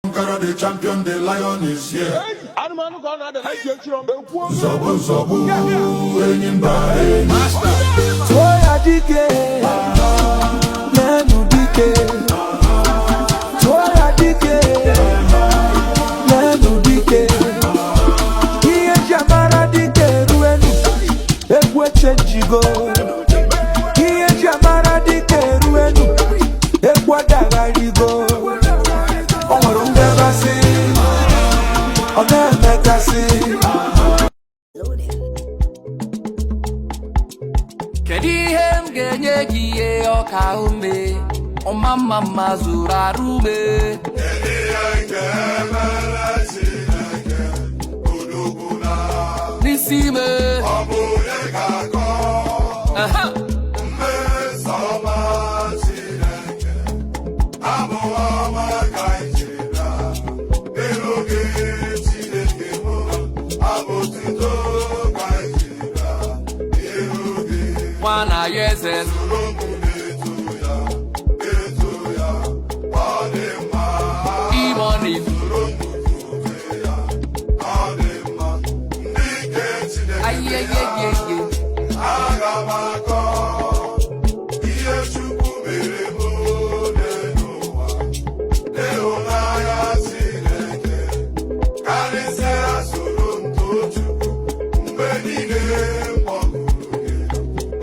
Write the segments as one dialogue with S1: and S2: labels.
S1: Conqueror, the champion, the lion is here.
S2: Anụmanụ ka ọ na-ada na iji echiri ọmgbe kwuo.
S1: Nzọgbu nzọgbu, enyi mba enyi.
S3: Tụọ ya dike, lenu dike. Tụọ ya dike, lenu dike. Ihe eji amara dike eruenu, egwu echenjigo. Ihe eji amara dike eruenu, egwu adagharigo. O nwere ngabasị, ọ na-emekasị.
S4: Kedu ihe m ga-enye gị, ihe ọka ume ọma mma mma zuru arụ ume?
S1: Ihe nke mere Chineke odogwu na
S4: n'isi ime.
S1: Ọ bụ onye ga-akọ
S4: Aha.
S1: mmeso ọma Chineke? Abụ ọma ka anyị jiri bịa n'iru gị, Chineke mụ. Abụ otuto ka anyị jiri bịa n'iru gị.
S4: Nwa na ya eze.
S1: Soro mụ na-eto ya, eto ya, ọ dị mma.
S4: Imoni.
S1: Soro mụ tobe ya, ọ dị mma. Ndị nke Chineke,
S4: Ayeyeyeye.
S1: aga m akọ ihe Chukwu mere m n'ụwa. Ịhụnanya Chineke karịsịa, soro m too Chukwu. Mgbe niile m kpọkuru gị,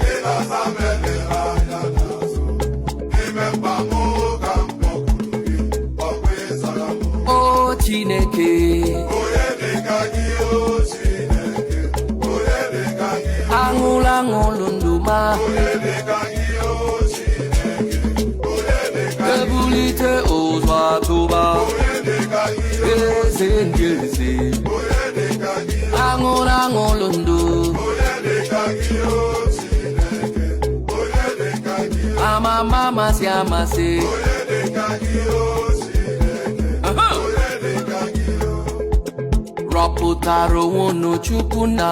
S1: ị na-aza m, elere anya n'azụ. N'ime mkpa m ka m kpọkuru gị, ọkwa ịzara m.
S4: O Chineke.
S1: Onye dịka gị, o Chineke? Onye dịka gị?
S4: Aṅụlụ aṅụlụ ndụ ma.
S1: Onye dịka gị, o Chineke? Onye dịka gị?
S4: Ebulite ụzọ atụba.
S1: Onye dịka gị?
S4: Eze ndị eze.
S1: Onye dịka gị?
S4: Aṅụlụ aṅụlụ ndụ.
S1: Onye dịka gị, o Chineke? Onye dịka gị?
S4: Ama ama amasị amasị.
S1: Onye dịka gị, o Chineke?
S4: Aha.
S1: Onye dịka gị?
S4: Rọpụtara onwe unu Chukwu na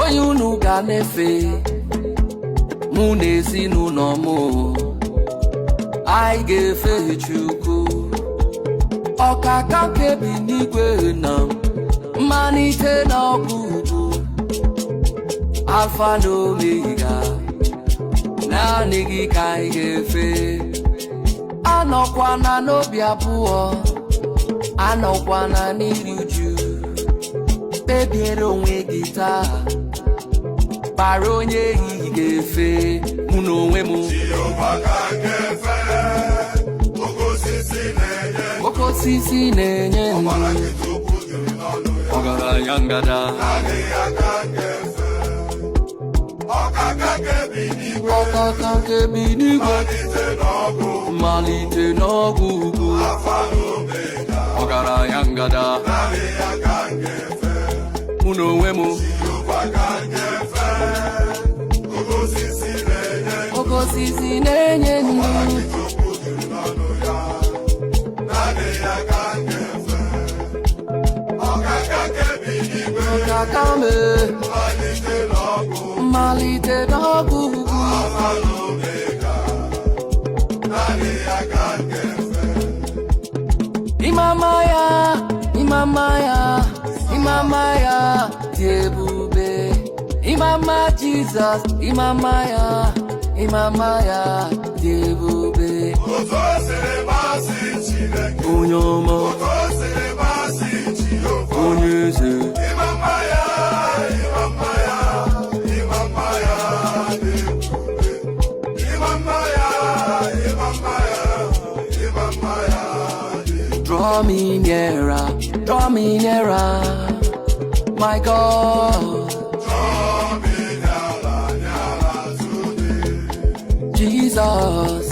S4: onye unu ga na-efe. Mụ na ezinụlọ m, anyị ga-efe Chukwu. Ọkaka kebi n'igwe na mmalite na ọgwụgwụ, Alfa na Omega, naanị gị ka anyị ga-efe. Anọkwana n'obi abụọ, anọkwana n'iri uju. Kpebiere onwe gị taa, kpara onye ehihie ga-efe. Mụ na onwe m,
S1: Jehova ka m ga-efe, oke osisi na-enye.
S4: Oke osisi na-enye ndụ.
S1: Ọbara gị tupu juru n'ọnụ ya.
S4: Ọgaranya ngada.
S1: Naanị ya ka m ga-efe, ọkaka kebi n'igwe.
S4: Ọkaka nke bi n'igwe.
S1: Malite n'ọgụ.
S4: Mmalite n'ọgwụ ugwu.
S1: Alfa na Omega.
S4: Ọgaranya ngada.
S1: Naanị ya ka m ga-efe.
S4: Mụ na onwe m,
S1: Jehova ka m ga-efe, oke osisi na-enye.
S4: Oke osisi na-enye ndụ.
S1: Tupu juru n'ọnụ ya, naanị ya ka m ga-efe, ọkaka kebi n'igwe.
S4: Ọkaka me.
S1: Malite n'ọgụ.
S4: Mmalite n'ọgwụ ugwu.
S1: Alfa na Omega, naanị ya ka m ga-efe.
S4: Ịmama ya, ịmama ya, ịmama ya dị ebube. Ịmama Jizọs, ịmama ya, ịmama ya dị ebube.
S1: Otu o siri masị Chineke.
S4: Onye ọma.
S1: Otu o siri masị Jehova.
S4: Onye eze.
S1: Ịma mma ya, ịma mma ya, ịma mma ya dị ebube. Ịma mma ya, ịma mma ya, ịma mma ya dị ebube.
S4: Draw me nearer, draw me nearer, my God.
S1: Draw me nearer, nearer to thee.
S4: Jesus.